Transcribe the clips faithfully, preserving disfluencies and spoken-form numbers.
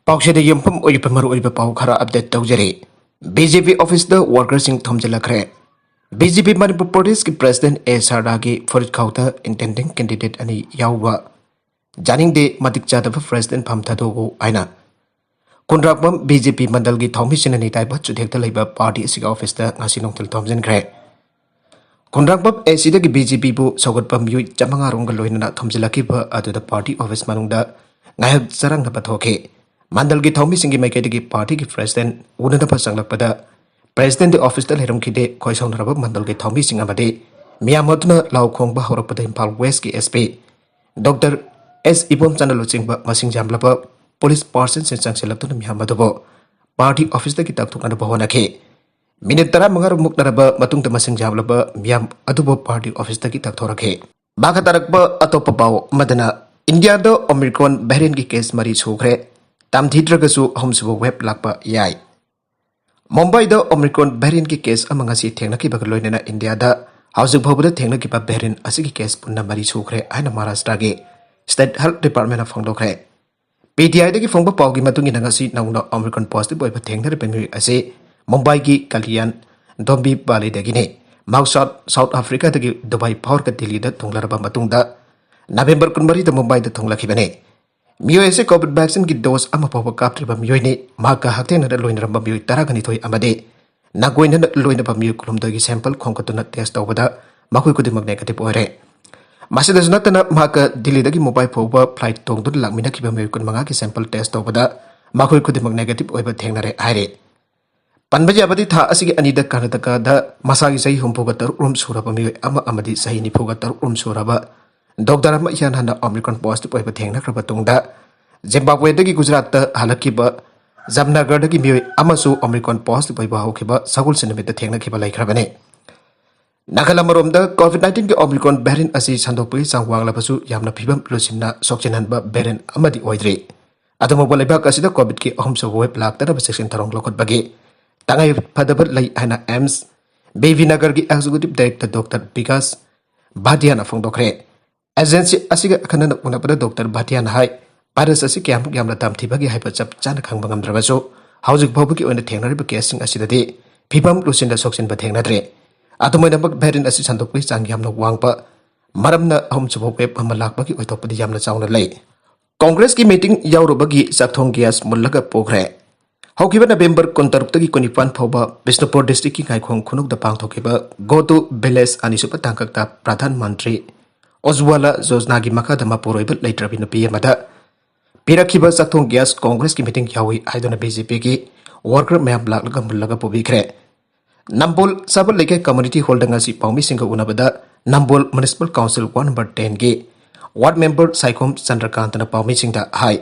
ꯄꯥꯎꯁꯤꯗ ꯌꯨꯝꯐꯝ ꯑꯣꯏꯔꯤꯕ ꯃꯔꯨꯑꯣꯏꯕ ꯄꯥꯎ ꯈꯔ ꯑꯞꯗꯦꯠ ꯇꯧꯖꯔꯤ꯫ ꯕꯤ ꯖꯦ ꯄꯤ ꯑꯣꯐꯤꯁꯇ ꯋꯥꯔꯀꯔꯁꯤꯡ ꯊꯣꯝꯖꯤꯜꯂꯛꯈ꯭ꯔꯦ꯫ ꯕꯤ ꯖꯦ ꯄꯤ ꯃꯅꯤꯄꯨꯔ ꯄ꯭ꯔꯗꯦꯁꯀꯤ ꯄ꯭ꯔꯁꯤꯗꯦꯟ ꯑꯦ ꯁꯥꯔꯗꯥꯒꯤ ꯐꯨꯔꯤꯠꯈꯥꯎꯗ ꯏꯟꯇꯦꯟꯗꯤꯡ ꯀꯦꯟꯗꯤꯗꯦꯠ ꯑꯅꯤ ꯌꯥꯎꯕ ꯌꯥꯅꯤꯡꯗꯦ, ꯃꯇꯤꯛ ꯆꯥꯗꯕ ꯄ꯭ꯔꯁꯤꯗꯦꯟ ꯐꯝ ꯊꯥꯗꯣꯛꯎ ꯍꯥꯏꯅ ꯈꯨꯟꯗ꯭ꯔꯥꯛꯄꯝ ꯕꯤ ꯖꯦ ꯄꯤ ꯃꯟꯗꯜꯒꯤ ꯊꯧꯃꯤꯁꯤꯡꯅ ꯅꯤꯇꯥꯏꯕ ꯆꯨꯊꯦꯛꯇ ꯂꯩꯕ ꯄꯥꯔꯇꯤ ꯑꯁꯤꯒꯤ ꯑꯣꯐꯤꯁꯇ ꯉꯁꯤ ꯅꯨꯡꯊꯤꯜ ꯊꯣꯝꯖꯤꯟꯈ꯭ꯔꯦ꯫ ꯈꯨꯟꯗ꯭ꯔꯥꯛꯄꯝ ꯑꯦ ꯁꯤꯗꯒꯤ ꯕꯤ ꯖꯦ ꯄꯤꯕꯨ ꯁꯧꯒꯠꯄ ꯃꯤꯑꯣꯏ ꯆꯥꯃꯉꯥ ꯔꯣꯝꯒ ꯂꯣꯏꯅꯅ ꯊꯣꯝꯖꯤꯜꯂꯛꯈꯤꯕ ꯑꯗꯨꯗ ꯄꯥꯔꯇꯤ ꯑꯣꯐꯤꯁ ꯃꯅꯨꯡꯗ ꯉꯥꯏꯍꯥꯛ ꯆꯔꯥꯡꯅꯕ ꯊꯣꯛꯈꯤ꯫ ꯃꯟꯗꯜꯒꯤ ꯊꯧꯃꯤꯁꯤꯡꯒꯤ ꯃꯥꯏꯀꯩꯗꯒꯤ ꯄꯥꯔꯇꯤꯒꯤ ꯄ꯭ꯔꯁꯤꯗꯦꯟ ꯎꯅꯅꯕ ꯆꯪꯂꯛꯄꯗ ꯄ꯭ꯔꯁꯤꯗꯦꯟꯗꯤ ꯑꯣꯐꯤꯁꯇ ꯂꯩꯔꯝꯈꯤꯗꯦ꯫ ꯈꯣꯏꯁꯥꯎꯅꯔꯕ ꯃꯟꯗꯜꯒꯤ ꯊꯧꯃꯤꯁꯤꯡ ꯑꯃꯗꯤ ꯃꯤꯌꯥꯝ ꯑꯗꯨꯅ ꯂꯥꯎ ꯈꯣꯡꯕ ꯍꯧꯔꯛꯄꯗ ꯏꯝꯐꯥꯜ ꯋꯦꯁꯀꯤ ꯑꯦꯁ ꯄꯤ ꯗꯣꯛꯇꯔ ꯑꯦꯁ ꯏꯕꯣꯝꯆꯥꯅ ꯂꯨꯆꯤꯡꯕ ꯃꯁꯤꯡ ꯌꯥꯝꯂꯕ ꯄꯨꯂꯤꯁ ꯄꯥꯔꯁꯟꯁꯤꯡ ꯆꯪꯁꯤꯜꯂꯛꯇꯨꯅ ꯃꯤꯌꯥꯝ ꯑꯗꯨꯕꯨ ꯄꯥꯔꯇꯤ ꯑꯣꯐꯤꯁꯇꯒꯤ ꯇꯥꯛꯊꯣꯛꯅꯅꯕ ꯍꯣꯠꯅꯈꯤ꯫ ꯃꯤꯅꯤꯠ ꯇꯔꯥꯃꯉꯥ ꯔꯣꯝ ꯃꯨꯛꯅꯔꯕ ꯃꯇꯨꯡꯗ ꯃꯁꯤꯡ ꯌꯥꯝꯂꯕ ꯃꯤꯌꯥꯝ ꯑꯗꯨꯕꯨ ꯄꯥꯔꯇꯤ ꯑꯣꯐꯤꯁꯇꯒꯤ ꯇꯥꯛꯊꯣꯔꯛꯈꯤ꯫ ꯃꯈꯥ ꯇꯥꯔꯛꯄ ꯑꯇꯣꯞꯄ ꯄꯥꯎ ꯑꯃꯗꯅ ꯏꯟꯗꯤꯌꯥꯗ ꯑꯣꯃꯤꯀ꯭ꯔꯣꯟ ꯚꯦꯔꯤꯌꯟꯒꯤ ꯀꯦꯁ ꯃꯔꯤ ꯁꯨꯈ꯭ꯔꯦ꯫ ꯇꯝꯊꯤꯗ꯭ꯔꯒꯁꯨ ꯑꯍꯨꯝꯁꯨꯕ ꯋꯦꯕ ꯂꯥꯛꯄ ꯌꯥꯏ꯫ ꯃꯨꯝꯕꯥꯏꯗ ꯑꯣꯃꯤꯀ꯭ꯔꯣꯟ ꯚꯦꯔꯤꯌꯟꯒꯤ ꯀꯦꯁ ꯑꯃ ꯉꯁꯤ ꯊꯦꯡꯅꯈꯤꯕꯒ ꯂꯣꯏꯅꯅ ꯏꯟꯗꯤꯌꯥꯗ ꯍꯧꯖꯤꯛ ꯐꯥꯎꯕꯗ ꯊꯦꯡꯅꯈꯤꯕ ꯚꯦꯔꯤꯌꯟ ꯑꯁꯤꯒꯤ ꯀꯦꯁ ꯄꯨꯟꯅ ꯃꯔꯤ ꯁꯨꯈ꯭ꯔꯦ ꯍꯥꯏꯅ ꯃꯍꯥꯔꯥꯁꯇ꯭ꯔꯒꯤ ꯁ꯭ꯇꯦꯠ ꯍꯦꯜꯊ ꯗꯤꯄꯥꯔꯠꯃꯦꯟꯅ ꯐꯣꯡꯗꯣꯛꯈ꯭ꯔꯦ꯫ ꯄꯤ ꯇꯤ ꯑꯥꯏꯗꯒꯤ ꯐꯣꯡꯕ ꯄꯥꯎꯒꯤ ꯃꯇꯨꯡ ꯏꯟꯅ ꯉꯁꯤ ꯅꯧꯅ ꯑꯣꯃꯤꯀ꯭ꯔꯣꯟ ꯄꯣꯖꯤꯇꯤꯚ ꯑꯣꯏꯕ ꯊꯦꯡꯅꯔꯤꯕ ꯃꯤꯑꯣꯏ ꯑꯁꯤ ꯃꯨꯝꯕꯥꯏꯒꯤ ꯀꯂꯤꯌꯥꯟ ꯗꯣꯝꯕꯤꯕꯥꯂꯤꯗꯒꯤꯅꯤ꯫ ꯃꯍꯥꯛ ꯁꯥꯎꯠ, ꯁꯥꯎꯠ ꯑꯐ꯭ꯔꯤꯀꯥꯗꯒꯤ ꯗꯨꯕꯥꯏ ꯐꯥꯎꯔꯒ ꯗꯤꯜꯂꯤꯗ ꯊꯨꯡꯂꯔꯕ ꯃꯇꯨꯡꯗ ꯅꯕꯦꯝꯕꯔ ꯀꯨꯟꯃꯔꯤꯗ ꯃꯨꯝꯕꯥꯏꯗ ꯊꯨꯡꯂꯛꯈꯤꯕꯅꯤ꯫ ꯃꯤꯑꯣꯏ ꯑꯁꯤ ꯀꯣꯚꯤꯗ ꯚꯦꯛꯁꯤꯟꯒꯤ ꯗꯣꯁ ꯑꯃ ꯐꯥꯎꯕ ꯀꯥꯞꯇ꯭ꯔꯤꯕ ꯃꯤꯑꯣꯏꯅꯤ꯫ ꯃꯍꯥꯛꯀ ꯍꯛꯊꯦꯡꯅꯅ ꯂꯣꯏꯅꯔꯝꯕ ꯃꯤꯑꯣꯏ ꯇꯔꯥꯒ ꯅꯤꯊꯣꯏ ꯑꯃꯗꯤ ꯅꯥꯀꯣꯏꯅꯅ ꯂꯣꯏꯅꯕ ꯃꯤꯑꯣꯏ ꯀꯨꯟꯍꯨꯝꯗꯣꯏꯒꯤ ꯁꯦꯝꯄꯜ ꯈꯣꯝꯒꯠꯇꯨꯅ ꯇꯦꯁ ꯇꯧꯕꯗ ꯃꯈꯣꯏ ꯈꯨꯗꯤꯡꯃꯛ ꯅꯦꯒꯦꯇꯤꯚ ꯑꯣꯏꯔꯦ꯫ ꯃꯁꯤꯗꯁꯨ ꯅꯠꯇꯅ ꯃꯍꯥꯛꯀ ꯗꯤꯜꯂꯤꯗꯒꯤ ꯃꯨꯝꯕꯥꯏ ꯐꯥꯎꯕ ꯐ꯭ꯂꯥꯏꯠ ꯇꯣꯡꯗꯨꯅ ꯂꯥꯛꯃꯤꯟꯅꯈꯤꯕ ꯃꯤꯑꯣꯏ ꯀꯨꯟꯃꯉꯥꯒꯤ ꯁꯦꯝꯄꯜ ꯇꯦꯁ ꯇꯧꯕꯗ ꯃꯈꯣꯏ ꯈꯨꯗꯤꯡꯃꯛ ꯅꯦꯒꯦꯇꯤꯚ ꯑꯣꯏꯕ ꯊꯦꯡꯅꯔꯦ ꯍꯥꯏꯔꯤ꯫ ꯄꯟꯕ ꯌꯥꯕꯗꯤ ꯊꯥ ꯑꯁꯤꯒꯤ ꯑꯅꯤꯗ ꯀꯔꯅꯥꯇꯀꯥꯗ ꯃꯁꯥꯒꯤ ꯆꯍꯤ ꯍꯨꯝꯐꯨꯒ ꯇꯔꯨꯛ ꯔꯣꯝ ꯁꯨꯔꯕ ꯃꯤꯑꯣꯏ ꯑꯃ ꯑꯃꯗꯤ ꯆꯍꯤ ꯅꯤꯐꯨꯒ ꯇꯔꯨꯛ ꯔꯣꯝ ꯁꯨꯔꯕ ꯗꯣꯛꯇꯔ ꯑꯃ ꯏꯍꯥꯟ ꯍꯥꯟꯅ ꯑꯣꯃꯤꯀ꯭ꯔꯣꯟ ꯄꯣꯖꯤꯇꯤꯚ ꯑꯣꯏꯕ ꯊꯦꯡꯅꯈ꯭ꯔꯕ ꯇꯨꯡꯗ ꯖꯤꯝꯕꯥꯕ꯭ꯋꯦꯗꯒꯤ ꯒꯨꯖꯔꯥꯠꯇ ꯍꯜꯂꯛꯈꯤꯕ ꯖꯝꯅꯒꯔꯗꯒꯤ ꯃꯤꯑꯣꯏ ꯑꯃꯁꯨ ꯑꯣꯃꯤꯀ꯭ꯔꯣꯟ ꯄꯣꯖꯤꯇꯤꯚ ꯑꯣꯏꯕ ꯍꯧꯈꯤꯕ ꯁꯒꯣꯜꯁꯦꯟ ꯅꯨꯃꯤꯠꯇ ꯊꯦꯡꯅꯈꯤꯕ ꯂꯩꯈ꯭ꯔꯕꯅꯤ꯫ ꯅꯥꯒꯥꯂꯦꯟ ꯑꯃꯔꯣꯝꯗ ꯀꯣꯚꯤꯗ ꯅꯥꯏꯟꯇꯤꯟꯒꯤ ꯑꯣꯃꯤꯀ꯭ꯔꯣꯟ ꯚꯦꯔꯤꯌꯟ ꯑꯁꯤ ꯁꯟꯗꯣꯛꯄꯒꯤ ꯆꯥꯡ ꯋꯥꯡꯂꯕꯁꯨ ꯌꯥꯝꯅ ꯐꯤꯕꯝ ꯂꯨꯁꯤꯟꯅ ꯁꯣꯛꯆꯤꯟꯍꯟꯕ ꯚꯦꯔꯤꯌꯟ ꯑꯃꯗꯤ ꯑꯣꯏꯗ꯭ꯔꯤ꯫ ꯑꯗꯨꯃꯛꯄ ꯂꯩꯕꯥꯛ ꯑꯁꯤꯗ ꯀꯣꯚꯤꯗꯀꯤ ꯑꯍꯨꯝꯁꯨꯕ ꯋꯦꯕ ꯂꯥꯛꯇꯅꯕ ꯆꯦꯛꯁꯤꯟ ꯊꯧꯔꯥꯡ ꯂꯧꯈꯠꯄꯒꯤ ꯇꯉꯥꯏ ꯐꯗꯕ ꯂꯩ ꯍꯥꯏꯅ ꯑꯦꯝꯁ ꯕꯤ ꯕꯤ ꯅꯒꯔꯒꯤ ꯑꯦꯛꯖꯤꯀ꯭ꯌꯨꯇꯤꯚ ꯗꯥꯏꯔꯦꯛꯇꯔ ꯗꯣꯛꯇꯔ ꯕꯤꯀꯥꯁ ꯚꯥꯇꯤꯌꯥꯅ ꯐꯣꯡꯗꯣꯛꯈ꯭ꯔꯦ꯫ ꯑꯦꯖꯦꯟꯁꯤ ꯑꯁꯤꯒ ꯑꯈꯟꯅꯅ ꯎꯅꯕꯗ ꯗꯣꯛꯇꯔ ꯚꯥꯇꯤꯌꯥꯅ ꯍꯥꯏ, ꯚꯥꯏꯔꯁ ꯑꯁꯤ ꯀꯌꯥꯃꯨꯛ ꯌꯥꯝꯅ ꯇꯝꯊꯤꯕꯒꯦ ꯍꯥꯏꯕ ꯆꯞ ꯆꯥꯅ ꯈꯪꯕ ꯉꯝꯗ꯭ꯔꯕꯁꯨ, ꯍꯧꯖꯤꯛ ꯐꯥꯎꯕꯒꯤ ꯑꯣꯏꯅ ꯊꯦꯡꯅꯔꯤꯕ ꯀꯦꯁꯁꯤꯡ ꯑꯁꯤꯗꯗꯤ ꯐꯤꯕꯝ ꯂꯨꯁꯤꯟꯗ ꯁꯣꯛꯆꯤꯟꯕ ꯊꯦꯡꯅꯗ꯭ꯔꯤ꯫ ꯑꯗꯨꯃꯥꯏꯅꯃꯛ ꯚꯦꯔꯤꯌꯦꯟ ꯑꯁꯤ ꯁꯟꯗꯣꯛꯄꯒꯤ ꯆꯥꯡ ꯌꯥꯝꯅ ꯋꯥꯡꯕ ꯃꯔꯝꯅ ꯑꯍꯨꯝꯁꯨꯕ ꯋꯦꯕ ꯑꯃ ꯂꯥꯛꯄꯒꯤ ꯑꯣꯏꯊꯣꯛꯄꯗꯤ ꯌꯥꯝꯅ ꯆꯥꯎꯅ ꯂꯩ꯫ ꯀꯣꯡꯒ꯭ꯔꯦꯁꯀꯤ ꯃꯤꯇꯤꯡ ꯌꯥꯎꯔꯨꯕꯒꯤ ꯆꯥꯛꯊꯣꯡ ꯒ꯭ꯌꯥꯁ ꯃꯨꯜꯂꯒ ꯄꯨꯈ꯭ꯔꯦ꯫ ꯍꯧꯈꯤꯕ ꯅꯕꯦꯝꯕꯔ ꯀꯨꯟꯇꯔꯨꯛꯇꯒꯤ ꯀꯨꯟꯅꯤꯄꯥꯟ ꯐꯥꯎꯕ ꯕꯤꯁꯅꯨꯄꯨꯔ ꯗꯤꯁꯇ꯭ꯔꯤꯛꯀꯤ ꯉꯥꯏꯈꯣꯡ ꯈꯨꯅꯧꯗ ꯄꯥꯡꯊꯣꯛꯈꯤꯕ Go to Village ꯑꯅꯤꯁꯨꯕ ꯇꯥꯡꯀꯛꯇ ꯄ꯭ꯔꯙꯥꯟ ꯃꯟꯇ꯭ꯔꯤ ꯎꯖ꯭ꯋꯥꯂꯥ ꯌꯣꯖꯅꯥꯒꯤ ꯃꯈꯥꯗ ꯃꯄꯨꯔꯣꯏꯕ ꯂꯩꯇ꯭ꯔꯕꯤ ꯅꯨꯄꯤ ꯑꯃꯗ ꯄꯤꯔꯛꯈꯤꯕ ꯆꯥꯛꯊꯣꯡ ꯒ꯭ꯌꯥꯁ ꯀꯣꯡꯒ꯭ꯔꯦꯁꯀꯤ ꯃꯤꯇꯤꯡ ꯌꯥꯎꯏ ꯍꯥꯏꯗꯨꯅ ꯕꯤ ꯖꯦ ꯄꯤꯒꯤ ꯋꯥꯔꯀꯔ ꯃꯌꯥꯝ ꯂꯥꯛꯂꯒ ꯃꯨꯜꯂꯒ ꯄꯨꯕꯤꯈ꯭ꯔꯦ꯫ ꯅꯝꯕꯣꯜ ꯁꯥꯕꯜ ꯂꯩꯀꯥꯏ ꯀꯝꯃ꯭ꯌꯨꯅꯤꯇꯤ ꯍꯣꯜꯗ ꯉꯁꯤ ꯄꯥꯎꯃꯤꯁꯤꯡꯒ ꯎꯅꯕꯗ ꯅꯝꯕꯣꯜ ꯃ꯭ꯌꯨꯅꯤꯁꯤꯄꯥꯜ ꯀꯥꯎꯟꯁꯤꯜ ꯋꯥꯔꯗ ꯅꯝꯕꯔ ꯇꯦꯟꯒꯤ ꯋꯥꯔꯗ ꯃꯦꯝꯕꯔ ꯁꯥꯏꯈꯣꯝ ꯆꯟꯗ꯭ꯔꯀꯥꯟꯇꯅ ꯄꯥꯎꯃꯤꯁꯤꯡꯗ ꯍꯥꯏ,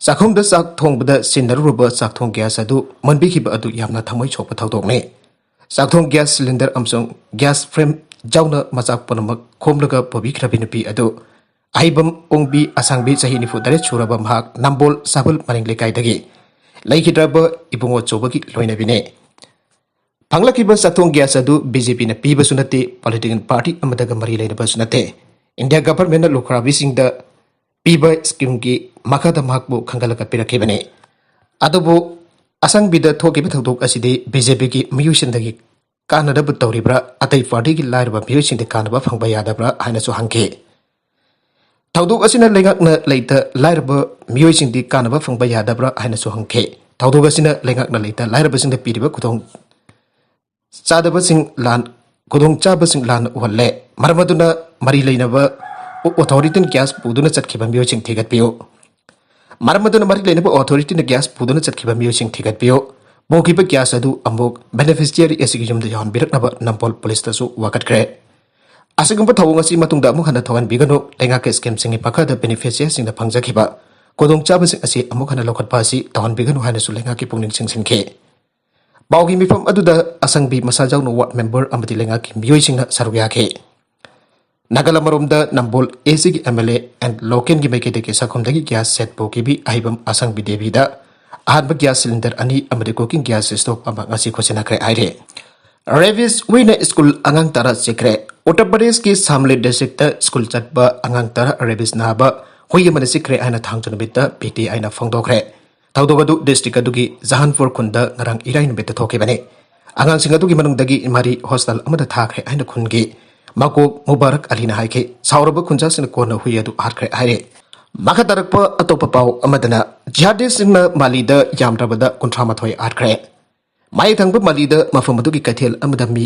ꯆꯥꯛꯈꯨꯝꯗ ꯆꯥꯛ ꯊꯣꯡꯕꯗ ꯁꯤꯖꯤꯟꯅꯔꯨꯔꯕ ꯆꯥꯛꯊꯣꯡ ꯒ꯭ꯌꯥꯁ ꯑꯗꯨ ꯃꯨꯟꯕꯤꯈꯤꯕ ꯑꯗꯨ ꯌꯥꯝꯅ ꯊꯃꯣꯏ ꯁꯣꯛꯄ ꯊꯧꯗꯣꯛꯅꯤ꯫ ꯆꯥꯛꯊꯣꯡ ꯒ꯭ꯌꯥꯁ ꯁꯤꯂꯤꯟꯗꯔ ꯑꯃꯁꯨꯡ ꯒ꯭ꯌꯥꯁ ꯐ꯭ꯔꯦꯝ ꯌꯥꯎꯅ ꯃꯆꯥꯛ ꯄꯨꯝꯅꯃꯛ ꯈꯣꯝꯂꯒ ꯄꯨꯕꯤꯈ꯭ꯔꯕꯤ ꯅꯨꯄꯤ ꯑꯗꯨ ꯑꯍꯩꯕꯝ ꯑꯣꯡꯕꯤ ꯑꯁꯥꯡꯕꯤ ꯆꯍꯤ ꯅꯤꯐꯨ ꯇꯔꯦꯠ ꯁꯨꯔꯕ ꯃꯍꯥꯛ ꯅꯝꯕꯣꯜ ꯁꯥꯕꯜ ꯃꯅꯤꯡ ꯂꯩꯀꯥꯏꯗꯒꯤ ꯂꯩꯈꯤꯗ꯭ꯔꯕ ꯏꯕꯨꯡꯉꯣ ꯆꯣꯕꯒꯤ ꯂꯣꯏꯅꯕꯤꯅꯦ꯫ ꯐꯪꯂꯛꯈꯤꯕ ꯆꯥꯛꯊꯣꯡ ꯒ꯭ꯌꯥꯁ ꯑꯗꯨ ꯕꯤ ꯖꯦ ꯄꯤꯅ ꯄꯤꯕꯁꯨ ꯅꯠꯇꯦ, ꯄꯣꯂꯤꯇꯤꯀꯦꯜ ꯄꯥꯔꯇꯤ ꯑꯃꯗꯒ ꯃꯔꯤ ꯂꯩꯅꯕꯁꯨ ꯅꯠꯇꯦ꯫ ꯏꯟꯗꯤꯌꯥ ꯒꯚꯔꯟꯃꯦꯟꯠꯅ ꯂꯨꯈ꯭ꯔꯥꯕꯤꯁꯤꯡꯗ ꯄꯤꯕ ꯁ꯭ꯀꯤꯝꯒꯤ ꯃꯈꯥꯗ ꯃꯍꯥꯛꯄꯨ ꯈꯟꯒꯠꯂꯒ ꯄꯤꯔꯛꯈꯤꯕꯅꯤ꯫ ꯑꯗꯨꯕꯨ ꯑꯁꯪꯕꯤꯗ ꯊꯣꯛꯈꯤꯕ ꯊꯧꯗꯣꯛ ꯑꯁꯤꯗꯤ ꯕꯤ ꯖꯦ ꯄꯤꯒꯤ ꯃꯤꯑꯣꯏꯁꯤꯡꯗꯒꯤ ꯀꯥꯟꯅꯗꯕ ꯇꯧꯔꯤꯕ꯭ꯔꯥ, ꯑꯇꯩ ꯄꯥꯔꯇꯤꯒꯤ ꯂꯥꯏꯔꯕ ꯃꯤꯑꯣꯏꯁꯤꯡꯗ ꯀꯥꯟꯅꯕ ꯐꯪꯕ ꯌꯥꯗꯕ꯭ꯔꯥ ꯍꯥꯏꯅꯁꯨ ꯍꯪꯈꯤ꯫ ꯊꯧꯗꯣꯛ ꯑꯁꯤꯅ ꯂꯩꯉꯥꯛꯅ ꯂꯩꯇ ꯂꯥꯏꯔꯕ ꯃꯤꯑꯣꯏꯁꯤꯡꯗꯤ ꯀꯥꯟꯅꯕ ꯐꯪꯕ ꯌꯥꯗꯕ꯭ꯔꯥ ꯍꯥꯏꯅꯁꯨ ꯍꯪꯈꯤ꯫ ꯊꯧꯗꯣꯛ ꯑꯁꯤꯅ ꯂꯩꯉꯥꯛꯅ ꯂꯩꯇ ꯂꯥꯏꯔꯕꯁꯤꯡꯗ ꯄꯤꯔꯤꯕ ꯈꯨꯗꯣꯡ ꯆꯥꯗꯕꯁꯤꯡ ꯂꯥꯟ-, ꯈꯨꯗꯣꯡꯆꯥꯕꯁꯤꯡ ꯂꯥꯟꯅ ꯎꯍꯜꯂꯦ꯫ ꯃꯔꯝ ꯑꯗꯨꯅ ꯃꯔꯤ ꯂꯩꯅꯕ ꯑꯣꯊꯣꯔꯤꯇꯤꯅ ꯒ꯭ꯌꯥꯁ ꯄꯨꯗꯨꯅ ꯆꯠꯈꯤꯕ ꯃꯤꯑꯣꯏꯁꯤꯡ ꯊꯤꯒꯠꯄꯤꯌꯨ꯫ ꯃꯔꯝ ꯑꯗꯨꯅ ꯃꯔꯤ ꯂꯩꯅꯕ ꯑꯣꯊꯣꯔꯤꯇꯤꯅ ꯒ꯭ꯌꯥꯁ ꯄꯨꯗꯨꯅ ꯆꯠꯈꯤꯕ ꯃꯤꯑꯣꯏꯁꯤꯡ ꯊꯤꯒꯠꯄꯤꯌꯨ꯫ ꯄꯨꯈꯤꯕ ꯒ꯭ꯌꯥꯁ ꯑꯗꯨ ꯑꯃꯨꯛ ꯕꯦꯅꯤꯐꯤꯁꯤꯌꯔꯤ ꯑꯁꯤꯒꯤ ꯌꯨꯝꯗ ꯌꯧꯍꯟꯕꯤꯔꯛꯅꯕ ꯅꯝꯕꯣꯜ ꯄꯨꯂꯤꯁꯇꯁꯨ ꯋꯥꯀꯠꯈ꯭ꯔꯦ꯫ ꯑꯁꯤꯒꯨꯝꯕ ꯊꯧꯑꯣꯡ ꯑꯁꯤ ꯃꯇꯨꯡꯗ ꯑꯃꯨꯛ ꯍꯟꯅ ꯊꯣꯛꯍꯟꯕꯤꯒꯅꯨ꯫ ꯂꯩꯉꯥꯛꯀꯤ ꯁ꯭ꯀꯤꯝꯁꯤꯡꯒꯤ ꯃꯈꯥꯗ ꯕꯦꯅꯤꯐꯤꯁꯤꯌꯔꯁꯤꯡꯅ ꯐꯪꯖꯈꯤꯕ ꯈꯨꯗꯣꯡꯆꯥꯕꯁꯤꯡ ꯑꯁꯤ ꯑꯃꯨꯛ ꯍꯟꯅ ꯂꯧꯈꯠꯄ ꯑꯁꯤ ꯇꯧꯍꯟꯕꯤꯒꯅꯨ ꯍꯥꯏꯅꯁꯨ ꯂꯩꯉꯥꯛꯀꯤ ꯄꯨꯛꯅꯤꯡ ꯆꯤꯡꯁꯤꯟꯈꯤ꯫ ꯄꯥꯎꯒꯤ ꯃꯤꯐꯝ ꯑꯗꯨꯗ ꯑꯁꯪꯕꯤ ꯃꯁꯥ ꯌꯥꯎꯅ ꯋꯥꯔꯗ ꯃꯦꯝꯕꯔ ꯑꯃꯗꯤ ꯂꯩꯉꯥꯛꯀꯤ ꯃꯤꯑꯣꯏꯁꯤꯡꯅ ꯁꯔꯨꯛ ꯌꯥꯈꯤ꯫ ꯅꯥꯒꯥꯂꯝ ꯑꯃꯔꯣꯝꯗ ꯅꯝꯕꯣꯜ ꯑꯦ ꯁꯤꯒꯤ ꯑꯦꯝ ꯑꯦꯜ ꯑꯦ ꯑꯦꯟ ꯂꯣꯀꯦꯟꯒꯤ ꯃꯥꯏꯀꯩꯗꯒꯤ ꯆꯥꯛꯈꯨꯝꯗꯒꯤ ꯒ꯭ꯌꯥꯁ ꯁꯦꯠ ꯄꯨꯈꯤꯕꯤ ꯑꯍꯩꯕꯝ ꯑꯁꯪꯕꯤ ꯗꯦꯕꯤꯗ ꯑꯍꯥꯟꯕ ꯒ꯭ꯌꯥꯁ ꯁꯤꯂꯤꯟꯗꯔ ꯑꯅꯤ ꯑꯃꯗꯤ ꯀꯨꯀꯤꯡ ꯒ꯭ꯌꯥꯁ ꯁ꯭ꯇꯣꯞ ꯑꯃ ꯉꯁꯤ ꯈꯨꯠꯁꯤꯟꯅꯈ꯭ꯔꯦ ꯍꯥꯏꯔꯦ꯫ ꯔꯦꯕꯤꯁ ꯍꯨꯏꯅ ꯁ꯭ꯀꯨꯜ ꯑꯉꯥꯡ ꯇꯔꯥ ꯆꯤꯛꯈ꯭ꯔꯦ꯫ ꯎꯠꯇꯔ ꯄ꯭ꯔꯗꯦꯁꯀꯤ ꯁꯥꯝꯂꯤ ꯗꯤꯁꯇ꯭ꯔꯤꯛꯇ ꯁ꯭ꯀꯨꯜ ꯆꯠꯄ ꯑꯉꯥꯡ ꯇꯔꯥ ꯔꯦꯕꯤꯁ ꯅꯥꯕ ꯍꯨꯏ ꯑꯃꯅ ꯆꯤꯛꯈ꯭ꯔꯦ ꯍꯥꯏꯅ ꯊꯥꯡꯖ ꯅꯨꯃꯤꯠꯇ ꯄꯤ ꯇꯤ ꯑꯥꯏꯅ ꯐꯣꯡꯗꯣꯛꯈ꯭ꯔꯦ꯫ ꯊꯧꯗꯣꯛ ꯑꯗꯨ ꯗꯤꯁꯇ꯭ꯔꯤꯛ ꯑꯗꯨꯒꯤ ꯖꯍꯥꯟꯄꯨꯔ ꯈꯨꯟꯗ ꯉꯔꯥꯡ ꯏꯔꯥꯏ ꯅꯨꯃꯤꯠꯇ ꯊꯣꯛꯈꯤꯕꯅꯤ꯫ ꯑꯉꯥꯡꯁꯤꯡ ꯑꯗꯨꯒꯤ ꯃꯅꯨꯡꯗꯒꯤ ꯃꯔꯤ ꯍꯣꯁꯇꯦꯜ ꯑꯃꯗ ꯊꯥꯈ꯭ꯔꯦ ꯍꯥꯏꯅ ꯈꯨꯟꯒꯤ ꯃꯀꯣꯛ ꯃꯨꯕꯥꯔꯛ ꯑꯂꯤꯅ ꯍꯥꯏꯈꯤ꯫ ꯁꯥꯎꯔꯕ ꯈꯨꯟꯖꯥꯁꯤꯡꯅ ꯀꯣꯟꯅ ꯍꯨꯏ ꯑꯗꯨ ꯍꯥꯠꯈ꯭ꯔꯦ ꯍꯥꯏꯔꯤ꯫ ꯃꯈꯥ ꯇꯥꯔꯛꯄ ꯑꯇꯣꯞꯄ ꯄꯥꯎ ꯑꯃꯗꯅ, ꯖꯤꯍꯥꯗꯤꯁꯁꯤꯡꯅ ꯃꯥꯂꯤꯗ ꯌꯥꯝꯗ꯭ꯔꯕꯗ ꯀꯨꯟꯊ꯭ꯔꯥ ꯃꯥꯊꯣꯏ ꯍꯥꯠꯈ꯭ꯔꯦ꯫ ꯃꯌꯥꯏ ꯊꯪꯕ ꯃꯥꯂꯤꯗ ꯃꯐꯝ ꯑꯗꯨꯒꯤ ꯀꯩꯊꯦꯜ ꯑꯃꯗ ꯃꯤ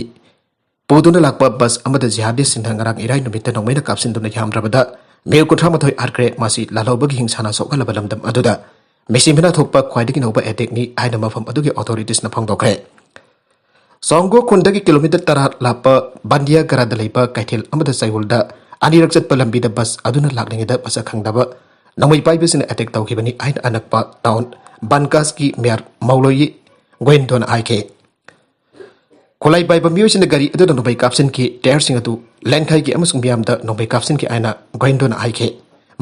ꯄꯨꯗꯨꯅ ꯂꯥꯛꯄ ꯕꯁ ꯑꯃꯗ ꯖꯤꯍꯥꯗꯤꯁꯁꯤꯡꯅ ꯉꯔꯥꯡ ꯏꯔꯥꯏ ꯅꯨꯃꯤꯠꯇ ꯅꯣꯡꯃꯩꯅ ꯀꯥꯞꯁꯤꯟꯗꯨꯅ ꯌꯥꯝꯗ꯭ꯔꯕꯗ ꯃꯤꯑꯣꯏ ꯀꯨꯟꯊ꯭ꯔꯥ ꯃꯥꯊꯣꯏ ꯍꯥꯠꯈ꯭ꯔꯦ꯫ ꯃꯁꯤ ꯂꯥꯜꯍꯧꯕꯒꯤ ꯍꯤꯡꯁꯥꯅ ꯁꯣꯛꯍꯜꯂꯕ ꯂꯝꯗꯝ ꯑꯗꯨꯗ ꯃꯤꯁꯤ ꯃꯤꯅꯥ ꯊꯣꯛꯄ ꯈ꯭ꯋꯥꯏꯗꯒꯤ ꯅꯧꯕ ꯑꯦꯇꯦꯛꯅꯤ ꯍꯥꯏꯅ ꯃꯐꯝ ꯑꯗꯨꯒꯤ ꯑꯣꯊꯣꯔꯤꯇꯤꯁꯅ ꯐꯣꯡꯗꯣꯛꯈ꯭ꯔꯦ꯫ ꯁꯣꯡꯒꯣ ꯈꯨꯟꯗꯒꯤ ꯀꯤꯂꯣꯃꯤꯇꯔ ꯇꯔꯥ ꯂꯥꯞꯄ ꯕꯟꯗꯤꯌꯥꯒꯔꯥꯗ ꯂꯩꯕ ꯀꯩꯊꯦꯜ ꯑꯃꯗ ꯆꯌꯣꯜꯗ ꯑꯅꯤꯔꯛ ꯆꯠꯄ ꯂꯝꯕꯤꯗ ꯕꯁ ꯑꯗꯨꯅ ꯂꯥꯛꯂꯤꯉꯩꯗ ꯃꯁꯛ ꯈꯪꯗꯕ ꯅꯣꯡꯃꯩ ꯄꯥꯏꯕꯁꯤꯡꯅ ꯑꯦꯇꯦꯛ ꯇꯧꯈꯤꯕꯅꯤ ꯍꯥꯏꯅ ꯑꯅꯛꯄ ꯇꯥꯎꯟ ꯕꯟꯀꯥꯁꯀꯤ ꯃꯦꯌꯔ ꯃꯧꯂꯣꯌꯤ ꯒꯣꯏꯟꯗꯣꯅ ꯍꯥꯏꯈꯤ꯫ ꯈꯨꯠꯂꯥꯏ ꯄꯥꯏꯕ ꯃꯤꯑꯣꯏꯁꯤꯡꯅ ꯒꯥꯔꯤ ꯑꯗꯨꯗ ꯅꯣꯡꯃꯩ ꯀꯥꯞꯁꯤꯟꯈꯤ, ꯇꯌꯥꯔꯁꯤꯡ ꯑꯗꯨ ꯂꯦꯟꯈꯥꯏꯈꯤ ꯑꯃꯁꯨꯡ ꯃꯤꯌꯥꯝꯗ ꯅꯣꯡꯃꯩ ꯀꯥꯞꯁꯤꯟꯈꯤ ꯍꯥꯏꯅ ꯒꯣꯏꯟꯗꯣꯅ ꯍꯥꯏꯈꯤ꯫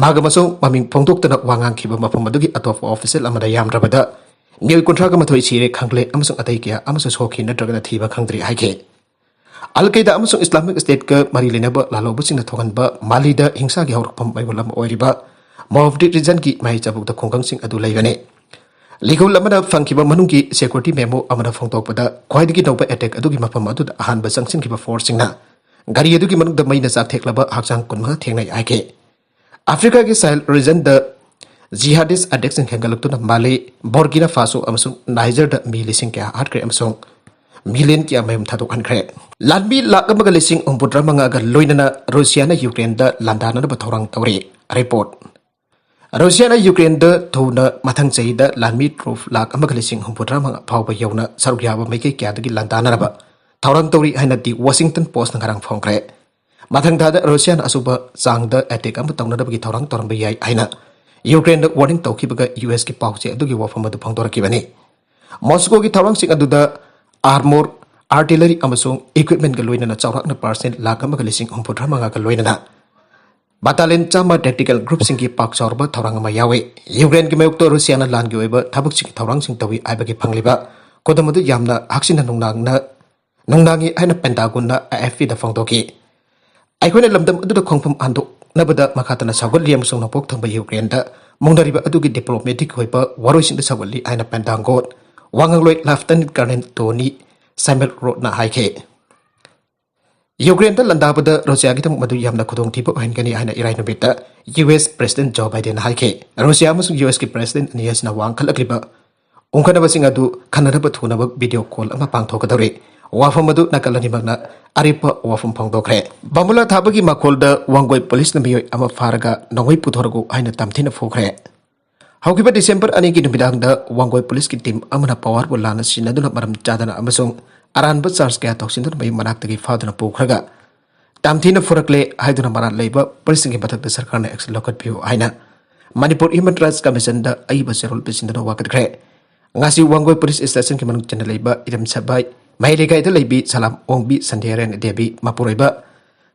ꯃꯍꯥꯛ ꯑꯃꯁꯨꯡ ꯃꯃꯤꯡ ꯐꯣꯡꯗꯣꯛꯇꯅ ꯋꯥ ꯉꯥꯡꯈꯤꯕ ꯃꯐꯝ ꯑꯗꯨꯒꯤ ꯑꯇꯣꯞꯄ ꯑꯣꯐꯤꯁꯤꯌꯦꯜ ꯑꯃꯗ ꯌꯥꯝꯗ꯭ꯔꯕꯗ ꯃꯤꯑꯣꯏ ꯀꯨꯟꯊ꯭ꯔꯥꯒ ꯃꯥꯊꯣꯏ ꯁꯤꯔꯦ ꯈꯪꯂꯦ ꯑꯃꯁꯨꯡ ꯑꯇꯩ ꯀꯌꯥ ꯑꯃꯁꯨ ꯁꯣꯛꯈꯤ ꯅꯠꯇ꯭ꯔꯒꯅ ꯊꯤꯕ ꯈꯪꯗ꯭ꯔꯤ ꯍꯥꯏꯈꯤ꯫ ꯑꯜ ꯀꯩꯗꯥ ꯑꯃꯁꯨꯡ ꯏꯁꯂꯥꯃꯤꯛ ꯁ꯭ꯇꯦꯠꯀ ꯃꯔꯤ ꯂꯩꯅꯕ ꯂꯥꯜꯍꯧꯕꯁꯤꯡꯅ ꯊꯣꯛꯍꯟꯕ ꯃꯥꯂꯤꯗ ꯍꯤꯡꯁꯥꯒꯤ ꯍꯧꯔꯛꯐꯝ ꯃꯌꯣꯜ ꯑꯃ ꯑꯣꯏꯔꯤꯕ ꯃꯣꯕꯗꯤ ꯔꯤꯖꯟꯒꯤ ꯃꯍꯩ ꯆꯕꯨꯛꯇ ꯈꯨꯡꯒꯪꯁꯤꯡ ꯑꯗꯨ ꯂꯩꯕꯅꯤ꯫ ꯂꯤꯈꯨꯜ ꯑꯃꯅ ꯐꯪꯈꯤꯕ ꯃꯅꯨꯡꯒꯤ ꯁꯦꯀ꯭ꯌꯨꯔꯤꯇꯤ ꯃꯦꯃꯣ ꯑꯃꯅ ꯐꯣꯡꯗꯣꯛꯄꯗ, ꯈ꯭ꯋꯥꯏꯗꯒꯤ ꯅꯧꯕ ꯑꯦꯇꯦꯛ ꯑꯗꯨꯒꯤ ꯃꯐꯝ ꯑꯗꯨꯗ ꯑꯍꯥꯟꯕ ꯆꯪꯁꯤꯟꯈꯤꯕ ꯐꯣꯔꯁꯁꯤꯡꯅ ꯒꯥꯔꯤ ꯑꯗꯨꯒꯤ ꯃꯅꯨꯡꯗ ꯃꯩꯅ ꯆꯥꯛꯊꯦꯛꯂꯕ ꯍꯛꯆꯥꯡ ꯀꯨꯟꯃꯉꯥ ꯊꯦꯡꯅꯩ ꯍꯥꯏꯈꯤ꯫ ꯑꯐ꯭ꯔꯤꯀꯥꯒꯤ ꯁꯥꯍꯦꯜ ꯔꯤꯖꯟꯗ ꯖꯤꯍꯥꯗꯤꯁ ꯑꯦꯇꯦꯛꯁꯤꯡ ꯍꯦꯟꯒꯠꯂꯛꯇꯨꯅ ꯃꯥꯂꯤ, ꯕꯣꯔꯀꯤꯅꯥ ꯐꯥꯁꯣ ꯑꯃꯁꯨꯡ ꯅꯥꯏꯖꯔꯗ ꯃꯤ ꯂꯤꯁꯤꯡ ꯀꯌꯥ ꯍꯥꯠꯈ꯭ꯔꯦ ꯑꯃꯁꯨꯡ ꯃꯤꯂꯤꯌꯟ ꯀꯌꯥ ꯃꯌꯨꯝ ꯊꯥꯗꯣꯛꯍꯟꯈ꯭ꯔꯦ꯫ ꯂꯥꯟꯃꯤ ꯂꯥꯈ ꯑꯃꯒ ꯂꯤꯁꯤꯡ ꯍꯨꯝꯐꯨꯇꯔꯥ ꯃꯉꯥꯒ ꯂꯣꯏꯅꯅ ꯔꯨꯁꯤꯌꯥꯅ ꯌꯨꯀ꯭ꯔꯦꯟꯗ ꯂꯥꯟꯗꯥꯅꯅꯕ ꯊꯧꯔꯥꯡ ꯇꯧꯔꯤ꯫ ꯔꯤꯄꯣꯔꯠ꯫ ꯔꯨꯁꯤꯌꯥꯅ ꯌꯨꯀ꯭ꯔꯦꯟꯗ ꯊꯨꯅ ꯃꯊꯪ ꯆꯍꯤꯗ ꯂꯥꯟꯃꯤ ꯇꯔꯨꯛ ꯂꯥꯈ ꯑꯃꯒ ꯂꯤꯁꯤꯡ ꯍꯨꯝꯐꯨꯇꯔꯥ ꯃꯉꯥ ꯐꯥꯎꯕ ꯌꯧꯅ ꯁꯔꯨꯛ ꯌꯥꯕ ꯃꯥꯏꯀꯩ ꯀꯌꯥꯗꯒꯤ ꯂꯥꯟꯗꯥꯅꯅꯕ ꯊꯧꯔꯥꯡ ꯇꯧꯔꯤ ꯍꯥꯏꯅ ꯗꯤ ꯋꯥꯁꯤꯡꯇꯟ ꯄꯣꯁꯅ ꯉꯔꯥꯡ ꯐꯣꯡꯈ꯭ꯔꯦ꯫ ꯃꯊꯪ ꯊꯥꯗ ꯔꯨꯁꯤꯌꯥꯅ ꯑꯆꯧꯕ ꯆꯥꯡꯗ ꯑꯦꯇꯦꯛ ꯑꯃ ꯇꯧꯅꯅꯕꯒꯤ ꯊꯧꯔꯥꯡ ꯇꯧꯔꯝꯕ ꯌꯥꯏ ꯍꯥꯏꯅ ꯌꯨꯀ꯭ꯔꯦꯟꯗ ꯋꯥꯔꯅꯤꯡ ꯇꯧꯈꯤꯕꯒ ꯌꯨ ꯑꯦꯁꯀꯤ ꯄꯥꯎꯆꯦ ꯑꯗꯨꯒꯤ ꯋꯥꯐꯝ ꯑꯗꯨ ꯐꯣꯡꯗꯣꯔꯛꯈꯤꯕꯅꯤ꯫ ꯃꯣꯁꯀꯣꯒꯤ ꯊꯧꯔꯥꯡꯁꯤꯡ ꯑꯗꯨꯗ ꯑꯥꯔꯃꯣꯔ, ꯑꯥꯔꯇꯤꯂꯔꯤ ꯑꯃꯁꯨꯡ ꯏꯀ꯭ꯋꯤꯞꯃꯦꯟꯒ ꯂꯣꯏꯅꯅ ꯆꯥꯎꯔꯥꯛꯅ ꯄꯥꯔꯁꯦꯟ ꯂꯥꯈ ꯑꯃꯒ ꯂꯤꯁꯤꯡ ꯍꯨꯝꯐꯨꯇꯔꯥ ꯃꯉꯥꯒ ꯂꯣꯏꯅꯅ ꯕꯥꯇꯥꯂꯤꯌꯟ ꯆꯥꯝꯃ ꯇꯦꯛꯇꯤꯀꯦꯜ ꯒ꯭ꯔꯨꯞꯁꯤꯡꯒꯤ ꯄꯥꯛ ꯆꯥꯎꯔꯕ ꯊꯧꯔꯥꯡ ꯑꯃ ꯌꯥꯎꯏ꯫ ꯌꯨꯀ꯭ꯔꯦꯟꯒꯤ ꯃꯥꯌꯣꯛꯇ ꯔꯨꯁꯤꯌꯥꯅ ꯂꯥꯟꯒꯤ ꯑꯣꯏꯕ ꯊꯕꯛꯁꯤꯡꯒꯤ ꯊꯧꯔꯥꯡꯁꯤꯡ ꯇꯧꯏ ꯍꯥꯏꯕꯒꯤ ꯐꯪꯂꯤꯕ ꯈꯨꯗꯝ ꯑꯗꯨ ꯌꯥꯝꯅ ꯍꯛꯆꯤꯟꯅ ꯅꯨꯡꯅꯥꯡꯅ, ꯅꯨꯡꯅꯥꯡꯉꯤ ꯍꯥꯏꯅ ꯄꯦꯟꯇꯥꯒꯣꯟꯅ ꯑꯦ ꯑꯦꯐ ꯄꯤꯗ ꯐꯣꯡꯗꯣꯛꯈꯤ꯫ ꯑꯩꯈꯣꯏꯅ ꯂꯝꯗꯝ ꯑꯗꯨꯗ ꯈꯣꯡꯐꯝ ꯍꯟꯗꯣꯛ-, ꯅꯕꯗ ꯃꯈꯥ ꯇꯥꯅ ꯁꯧꯒꯠꯂꯤ ꯑꯃꯁꯨꯡ ꯅꯣꯡꯄꯣꯛ ꯊꯪꯕ ꯌꯨꯀ꯭ꯔꯦꯟꯗ ꯃꯨꯡꯗꯔꯤꯕ ꯑꯗꯨꯒꯤ diplomatic ꯑꯣꯏꯕ ꯋꯥꯔꯣꯏꯁꯤꯟꯗ ꯁꯧꯒꯠꯂꯤ ꯍꯥꯏꯅ ꯄꯦꯟꯇꯥꯒꯣꯟ ꯋꯥ ꯉꯥꯡꯂꯣꯏ Lieutenant Colonel Tony Sammeroth ꯅ ꯍꯥꯏꯈꯤ꯫ ꯌꯨꯀ꯭ꯔꯦꯟꯗ ꯂꯥꯟꯗꯥꯕꯗ ꯔꯨꯁꯤꯌꯥꯒꯤꯗꯃꯛ ꯃꯗꯨ ꯌꯥꯝꯅ ꯈꯨꯗꯣꯡꯊꯤꯕ ꯑꯣꯏꯍꯟꯒꯅꯤ ꯍꯥꯏꯅ ꯏꯔꯥꯏ ꯅꯨꯃꯤꯠꯇ U S President Joe Biden ꯅ ꯍꯥꯏꯈꯤ꯫ ꯔꯨꯁꯤꯌꯥ ꯑꯃꯁꯨꯡ ꯌꯨ ꯑꯦꯁ ꯀꯤ President ꯑꯅꯤ ꯑꯁꯤꯅ ꯋꯥꯡꯈꯠꯂꯛꯂꯤꯕ ꯎꯪꯈꯠꯅꯕꯁꯤꯡ ꯑꯗꯨ ꯈꯟꯅꯅꯕ ꯊꯨꯅꯕ video call ꯑꯃ ꯄꯥꯡꯊꯣꯛꯀꯗꯧꯔꯤ꯫ ꯋꯥꯐꯝ ꯑꯗꯨ ꯅꯥꯀꯜ ꯑꯅꯤꯃꯛꯅ ꯑꯔꯦꯞꯄ ꯋꯥꯐꯝ ꯐꯣꯡꯗꯣꯛꯈ꯭ꯔꯦ꯫ ꯕꯝꯕꯨꯂꯥ ꯊꯥꯕꯒꯤ ꯃꯈꯣꯜꯗ ꯋꯥꯡꯒꯣꯏ ꯄꯨꯂꯤꯁꯅ ꯃꯤꯑꯣꯏ ꯑꯃ ꯐꯥꯔꯒ ꯅꯣꯡꯃꯩ ꯄꯨꯊꯣꯔꯛꯎ ꯍꯥꯏꯅ ꯇꯝꯊꯤꯅ ꯐꯨꯈ꯭ꯔꯦ꯫ ꯍꯧꯈꯤꯕ ꯗꯤꯁꯦꯝꯕꯔ ꯑꯅꯤꯒꯤ ꯅꯨꯃꯤꯗꯥꯡꯗ ꯋꯥꯡꯒꯣꯏ ꯄꯨꯂꯤꯁꯀꯤ team ꯑꯃꯅ power ꯕꯨ ꯂꯥꯟꯅ ꯁꯤꯖꯤꯟꯅꯗꯨꯅ ꯃꯔꯝ ꯆꯥꯗꯅ ꯑꯃꯁꯨꯡ ꯑꯔꯥꯟꯕ charge ꯀꯌꯥ ꯇꯧꯁꯤꯟꯗꯨꯅ ꯃꯌꯨꯝ ꯃꯅꯥꯛꯇꯒꯤ ꯐꯥꯗꯨꯅ ꯄꯨꯈ꯭ꯔꯒ ꯇꯝꯊꯤꯅ ꯐꯨꯔꯛꯂꯦ ꯍꯥꯏꯗꯨꯅ ꯃꯔꯥꯜ ꯂꯩꯕ ꯄꯨꯂꯤꯁꯁꯤꯡꯒꯤ ꯃꯊꯛꯇ ꯁꯔꯀꯥꯔꯅ action ꯂꯧꯈꯠꯄꯤꯌꯨ ꯍꯥꯏꯅ ꯃꯅꯤꯄꯨꯔ Human Rights Commission ꯗ ꯑꯏꯕ ꯆꯦꯔꯣꯜ ꯄꯤꯁꯤꯟꯗꯨꯅ ꯋꯥꯀꯠꯈ꯭ꯔꯦ꯫ ꯉꯁꯤ ꯋꯥꯡꯒꯣꯏ ꯄꯨꯂꯤꯁ ꯁ꯭ꯇꯦꯁꯟꯒꯤ ꯃꯅꯨꯡ ꯆꯟꯅ ꯂꯩꯕ ꯏꯔꯝ ꯁꯤꯐꯥꯏ ꯃꯍꯩ ꯂꯩꯀꯥꯏꯗ ꯂꯩꯕꯤ ꯁꯂꯥꯝ ꯑꯣꯡꯕꯤ ꯁꯟꯙ꯭ꯌꯥꯔꯥꯅꯤ ꯗꯦꯕꯤ ꯃꯄꯨꯔꯣꯏꯕ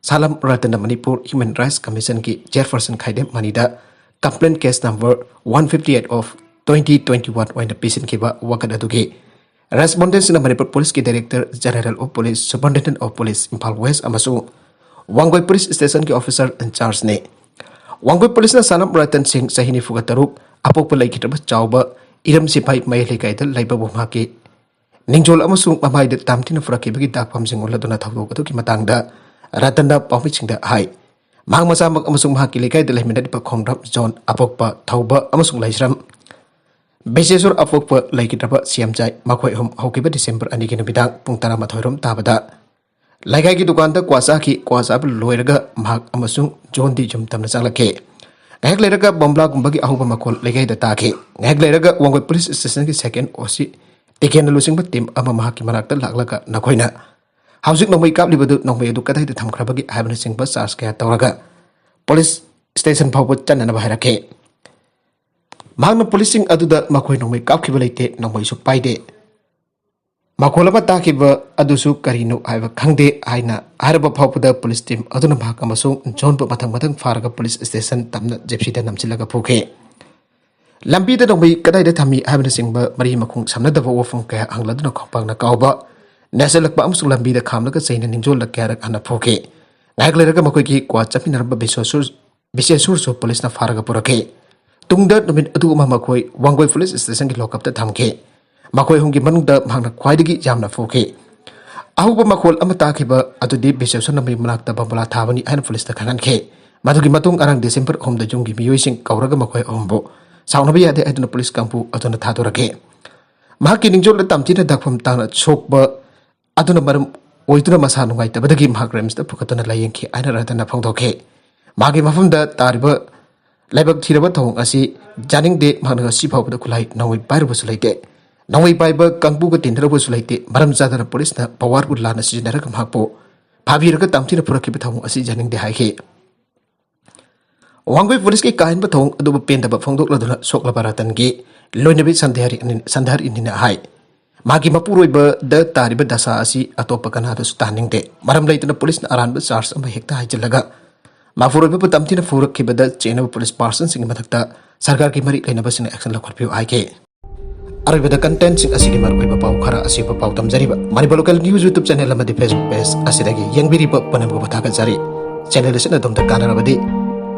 ꯁꯂꯥꯝ ꯔꯇꯟꯅ ꯃꯅꯤꯄꯨꯔ Human Rights Commission ꯒꯤ chairperson ꯈꯥꯏꯗꯦꯝ ꯃꯅꯤꯗ complaint case number one fifty eight of twenty twenty one ꯑꯣꯏꯅ ꯄꯤꯁꯤꯟꯈꯤꯕ ꯋꯥꯀꯠ ꯑꯗꯨꯒꯤ respondent ꯁꯤꯅ ꯃꯅꯤꯄꯨꯔ ꯄꯨꯂꯤꯁꯀꯤ Director General of Police, Superintendent of Police, Imphal West ꯑꯃꯁꯨꯡ ꯋꯥꯡꯒꯣꯏ ꯄꯨꯂꯤꯁ ꯁ꯭ꯇꯦꯁꯟꯒꯤ officer in charge ꯅꯤ꯫ ꯋꯥꯡꯒꯣꯏ ꯄꯨꯂꯤꯁꯅ ꯁꯂꯥꯝ ꯔꯇꯟ ꯁꯤꯡ, ꯆꯍꯤ ꯅꯤꯐꯨꯒ ꯇꯔꯨꯛ, ꯑꯄꯣꯛꯄ ꯂꯩꯈꯤꯗ꯭ꯔꯕ ꯆꯥꯎꯕ ꯏꯔꯝ ꯁꯤꯐꯥꯏ ꯃꯍꯩ ꯂꯩꯀꯥꯏꯗ ꯂꯩꯕꯕꯨ ꯃꯍꯥꯛꯀꯤ ꯅꯤꯡꯖꯣꯜ ꯑꯃꯁꯨꯡ ꯃꯃꯥꯏꯗ ꯇꯝꯊꯤꯅ ꯐꯨꯔꯛꯈꯤꯕꯒꯤ ꯗꯥꯛꯐꯝꯁꯤꯡ ꯎꯠꯂꯗꯨꯅ ꯊꯧꯗꯣꯛ ꯑꯗꯨꯒꯤ ꯃꯇꯥꯡꯗ ꯔꯇꯟꯅ ꯄꯥꯎꯃꯤꯁꯤꯡꯗ ꯍꯥꯏ꯫ ꯃꯍꯥꯛ ꯃꯁꯥꯃꯛ ꯑꯃꯁꯨꯡ ꯃꯍꯥꯛꯀꯤ ꯂꯩꯀꯥꯏꯗ ꯂꯩꯃꯤꯟꯅꯔꯤꯕ ꯈꯣꯡꯗ꯭ꯔꯝ, ꯖꯣꯟ, ꯑꯄꯣꯛꯄ, ꯊꯧꯕ ꯑꯃꯁꯨꯡ ꯂꯩꯁ꯭ꯔꯝ ꯕꯤꯁꯦꯁꯣꯔ ꯑꯄꯣꯛꯄ ꯂꯩꯈꯤꯗ꯭ꯔꯕ ꯁꯤ ꯑꯦꯝ ꯆꯥꯏ꯫ ꯃꯈꯣꯏ ꯑꯍꯨꯝ ꯍꯧꯈꯤꯕ ꯗꯤꯁꯦꯝꯕꯔ ꯑꯅꯤꯒꯤ ꯅꯨꯃꯤꯗꯥꯡ ꯄꯨꯡ ꯇꯔꯥꯃꯥꯊꯣꯏ ꯔꯣꯝ ꯇꯥꯕꯗ ꯂꯩꯀꯥꯏꯒꯤ ꯗꯨꯀꯥꯟꯗ ꯀ꯭ꯋꯥ ꯆꯥꯈꯤ꯫ ꯀ꯭ꯋꯥ ꯆꯥꯕ ꯂꯣꯏꯔꯒ ꯃꯍꯥꯛ ꯑꯃꯁꯨꯡ ꯖꯣꯟꯗꯤ ꯌꯨꯝ ꯇꯝꯅ ꯆꯪꯂꯛꯈꯤ꯫ ꯉꯥꯏꯍꯥꯛ ꯂꯩꯔꯒ ꯕꯣꯝꯕ꯭ꯂꯥꯒꯨꯝꯕꯒꯤ ꯑꯍꯧꯕ ꯃꯈꯣꯜ ꯂꯩꯀꯥꯏꯗ ꯇꯥꯈꯤ꯫ ꯉꯥꯏꯍꯥꯛ ꯂꯩꯔꯒ ꯋꯥꯡꯒꯣꯏ ꯄꯨꯂꯤꯁ ꯁ꯭ꯇꯦꯁꯟꯒꯤ second O C ꯇꯤꯀꯦꯟꯅ ꯂꯨꯆꯤꯡꯕ team ꯑꯃ ꯃꯍꯥꯛꯀꯤ ꯃꯅꯥꯛꯇ ꯂꯥꯛꯂꯒ ꯅꯈꯣꯏꯅ ꯍꯧꯖꯤꯛ ꯅꯣꯡꯃꯩ ꯀꯥꯞꯂꯤꯕꯗꯨ ꯅꯣꯡꯃꯩ ꯑꯗꯨ ꯀꯗꯥꯏꯗ ꯊꯝꯈ꯭ꯔꯕꯒꯦ ꯍꯥꯏꯕꯅꯆꯤꯡꯕ charge ꯀꯌꯥ ꯇꯧꯔꯒ ꯄꯨꯂꯤꯁ ꯁ꯭ꯇꯦꯁꯟ ꯐꯥꯎꯕ ꯆꯠꯅꯅꯕ ꯍꯥꯏꯔꯛꯈꯤ꯫ ꯃꯍꯥꯛꯅ ꯄꯨꯂꯤꯁꯁꯤꯡ ꯑꯗꯨꯗ ꯃꯈꯣꯏ ꯅꯣꯡꯃꯩ ꯀꯥꯞꯈꯤꯕ ꯂꯩꯇꯦ, ꯅꯣꯡꯃꯩꯁꯨ ꯄꯥꯏꯗꯦ꯫ ꯃꯈꯣꯜ ꯑꯃ ꯇꯥꯈꯤꯕ ꯑꯗꯨꯁꯨ ꯀꯔꯤꯅꯣ ꯍꯥꯏꯕ ꯈꯪꯗꯦ ꯍꯥꯏꯅ ꯍꯥꯏꯔꯕ ꯐꯥꯎꯕꯗ ꯄꯨꯂꯤꯁ team ꯑꯗꯨꯅ ꯃꯍꯥꯛ ꯑꯃꯁꯨꯡ ꯖꯣꯟꯕꯨ ꯃꯊꯪ ꯃꯊꯪ ꯐꯥꯔꯒ ꯄꯨꯂꯤꯁ ꯁ꯭ꯇꯦꯁꯟ ꯇꯝꯅ ꯖꯤꯞꯁꯤꯗ ꯅꯝꯁꯤꯜꯂꯒ ꯄꯨꯈꯤ꯫ ꯂꯝꯕꯤꯗ ꯅꯣꯡꯃꯩ ꯀꯗꯥꯏꯗ ꯊꯝꯃꯤ ꯍꯥꯏꯕꯅꯆꯤꯡꯕ ꯃꯔꯤ ꯃꯈꯣꯡ ꯁꯝꯅꯗꯕ ꯋꯥꯐꯝ ꯀꯌꯥ ꯍꯪꯂꯗꯨꯅ ꯈꯣꯡꯄꯥꯛꯅ ꯀꯥꯎꯕ, ꯅꯦꯠꯁꯤꯜꯂꯛꯄ ꯑꯃꯁꯨꯡ ꯂꯝꯕꯤꯗ ꯈꯥꯝꯂꯒ ꯆꯩꯅ ꯅꯤꯡꯖꯣꯜꯂ ꯀꯌꯥꯔꯛ ꯍꯟꯅ ꯐꯨꯈꯤ꯫ ꯉꯥꯏꯍꯥꯛ ꯂꯩꯔꯒ ꯃꯈꯣꯏꯒꯤ ꯀ꯭ꯋꯥ ꯆꯠꯃꯤꯟꯅꯔꯝꯕ ꯕꯤꯁꯦꯁꯨꯔ ꯕꯤꯁꯦꯁꯨꯔꯁꯨ ꯄꯨꯂꯤꯁꯅ ꯐꯥꯔꯒ ꯄꯨꯔꯛꯈꯤ꯫ ꯇꯨꯡꯗ ꯅꯨꯃꯤꯠ ꯑꯗꯨ ꯑꯃ ꯃꯈꯣꯏ ꯋꯥꯡꯒꯣꯏ ꯄꯨꯂꯤꯁ ꯁ꯭ꯇꯦꯁꯟꯒꯤ ꯂꯣꯀꯞꯇ ꯊꯝꯈꯤ꯫ ꯃꯈꯣꯏ ꯑꯍꯨꯝꯒꯤ ꯃꯅꯨꯡꯗ ꯃꯍꯥꯛꯅ ꯈ꯭ꯋꯥꯏꯗꯒꯤ ꯌꯥꯝꯅ ꯐꯨꯈꯤ꯫ ꯑꯍꯧꯕ ꯃꯈꯣꯜ ꯑꯃ ꯇꯥꯈꯤꯕ ꯑꯗꯨꯗꯤ ꯕꯤꯁꯦꯁꯨꯔꯅ ꯃꯌꯨꯝ ꯃꯅꯥꯛꯇ ꯕꯝꯕꯣꯂꯥ ꯊꯥꯕꯅꯤ ꯍꯥꯏꯅ ꯄꯨꯂꯤꯁꯇ ꯈꯪꯍꯟꯈꯤ꯫ ꯃꯗꯨꯒꯤ ꯃꯇꯨꯡ ꯑꯉꯥꯡ ꯗꯤꯁꯦꯝꯕꯔ ꯑꯍꯨꯝꯗ ꯌꯨꯝꯒꯤ ꯃꯤꯑꯣꯏꯁꯤꯡ ꯀꯧꯔꯒ ꯃꯈꯣꯏ ꯑꯍꯨꯝꯕꯨ ꯁꯥꯎꯅꯕ ꯌꯥꯗꯦ ꯍꯥꯏꯗꯨꯅ ꯄꯨꯂꯤꯁ ꯀꯥꯡꯕꯨ ꯑꯗꯨꯅ ꯊꯥꯗꯣꯔꯛꯈꯤ꯫ ꯃꯍꯥꯛꯀꯤ ꯅꯤꯡꯖꯣꯜꯗ ꯇꯝꯊꯤꯅ ꯗꯥꯛꯐꯝ ꯇꯥꯅ ꯁꯣꯛꯄ ꯑꯗꯨꯅ ꯃꯔꯝ ꯑꯣꯏꯗꯨꯅ ꯃꯁꯥ ꯅꯨꯡꯉꯥꯏꯇꯕꯗꯒꯤ ꯃꯍꯥꯛ ꯔꯤꯝꯁꯇ ꯄꯨꯈꯠꯇꯨꯅ ꯂꯥꯌꯦꯡꯈꯤ ꯍꯥꯏꯅ ꯔꯇꯟꯅ ꯐꯣꯡꯗꯣꯛꯈꯤ꯫ ꯃꯥꯒꯤ ꯃꯐꯝꯗ ꯇꯥꯔꯤꯕ ꯂꯥꯏꯕꯛ ꯊꯤꯔꯕ ꯊꯧꯑꯣꯡ ꯑꯁꯤ ꯌꯥꯅꯤꯡꯗꯦ꯫ ꯃꯍꯥꯛꯅ ꯉꯁꯤ ꯐꯥꯎꯕꯗ ꯈꯨꯠꯂꯥꯏ ꯅꯣꯡꯃꯩ ꯄꯥꯏꯔꯨꯕꯁꯨ ꯂꯩꯇꯦ꯫ ꯅꯣꯡꯃꯩ ꯄꯥꯏꯕ ꯀꯥꯡꯕꯨꯒ ꯇꯤꯟꯅꯔꯨꯕꯁꯨ ꯂꯩꯇꯦ꯫ ꯃꯔꯝ ꯆꯥꯗꯅ ꯄꯨꯂꯤꯁꯅ ꯄꯋꯥꯔꯕꯨ ꯂꯥꯟꯅ ꯁꯤꯖꯤꯟꯅꯔꯒ ꯃꯍꯥꯛꯄꯨ ꯐꯥꯕꯤꯔꯒ ꯇꯝꯊꯤꯅ ꯐꯨꯔꯛꯈꯤꯕ ꯊꯧꯑꯣꯡ ꯑꯁꯤ ꯌꯥꯅꯤꯡꯗꯦ ꯍꯥꯏꯈꯤ꯫ ꯋꯥꯡꯒꯣꯏ ꯄꯨꯂꯤꯁꯀꯤ ꯀꯥꯍꯦꯟꯕ ꯊꯧꯑꯣꯡ ꯑꯗꯨꯕꯨ ꯄꯦꯟꯗꯕ ꯐꯣꯡꯗꯣꯛꯂꯗꯨꯅ ꯁꯣꯛꯂꯕ ꯔꯇꯟꯒꯤ ꯂꯣꯏꯅꯕꯤ ꯁꯟꯙꯥꯔꯤ ꯑꯅꯤ-, ꯁꯟꯙꯥꯔꯤ ꯑꯅꯤꯅ ꯍꯥꯏ, ꯃꯥꯒꯤ ꯃꯄꯨꯔꯣꯏꯕꯗ ꯇꯥꯔꯤꯕ ꯗꯁꯥ ꯑꯁꯤ ꯑꯇꯣꯞꯄ ꯀꯅꯥꯗꯁꯨ ꯇꯥꯍꯟꯅꯤꯡꯗꯦ꯫ ꯃꯔꯝ ꯂꯩꯇꯅ ꯄꯨꯂꯤꯁꯅ ꯑꯔꯥꯟꯕ ꯆꯥꯔꯖ ꯑꯃ ꯍꯦꯛꯇ ꯍꯥꯏꯖꯤꯜꯂꯒ ꯃꯄꯨꯔꯣꯏꯕꯕꯨ ꯇꯝꯊꯤꯅ ꯐꯨꯔꯛꯈꯤꯕꯗ ꯆꯦꯟꯅꯕ ꯄꯨꯂꯤꯁ ꯄꯥꯔꯁꯟꯁꯤꯡꯒꯤ ꯃꯊꯛꯇ ꯁꯔꯀꯥꯔꯒꯤ ꯃꯔꯤ ꯂꯩꯅꯕꯁꯤꯡꯅ ꯑꯦꯛꯁꯟ ꯂꯧꯈꯠꯄꯤꯌꯨ ꯍꯥꯏꯈꯤ꯫ ꯑꯔꯣꯏꯕꯗ ꯀꯟꯇꯦꯟꯁꯤꯡ ꯑꯁꯤꯒꯤ ꯃꯔꯨꯑꯣꯏꯕ ꯄꯥꯎ ꯈꯔ ꯑꯁꯤꯕꯨ ꯄꯥꯎ ꯇꯝꯖꯔꯤꯕ ꯃꯅꯤꯄꯨꯔ ꯂꯣꯀꯦꯜ ꯅ꯭ꯌꯨꯁ ꯌꯨꯇ꯭ꯌꯨꯕ ꯆꯦꯅꯦꯜ ꯑꯃꯗꯤ ꯐꯦꯁꯕꯨꯛ ꯄꯦꯖ ꯑꯁꯤꯗꯒꯤ ꯌꯦꯡꯕꯤꯔꯤꯕ ꯄꯨꯝꯅꯃꯛꯄꯨ ꯊꯥꯒꯠꯆꯔꯤ꯫ ꯆꯦꯅꯦꯜ ꯑꯁꯤꯅ ꯑꯗꯣꯝꯗ ꯀꯥꯟꯅꯔꯕꯗꯤ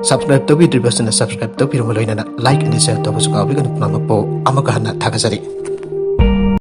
ꯁꯕꯁꯀ꯭ꯔꯥꯏꯕ ꯇꯧꯕꯤꯗ꯭ꯔꯤꯕꯁꯤꯡꯅ ꯁꯕꯁꯀ꯭ꯔꯥꯏꯕ ꯇꯧꯕꯤꯔꯕ ꯂꯣꯏꯅꯅ ꯂꯥꯏꯛ ꯑꯃꯗꯤ ꯁꯦꯌꯔ ꯇꯧꯕꯁꯨ ꯀꯥꯎꯕꯤꯒꯅꯨ꯫ ꯄꯨꯝꯅꯃꯛꯄꯨ ꯑꯃꯨꯛꯀ ꯍꯟꯅ ꯊꯥꯒꯠꯆꯔꯤ꯫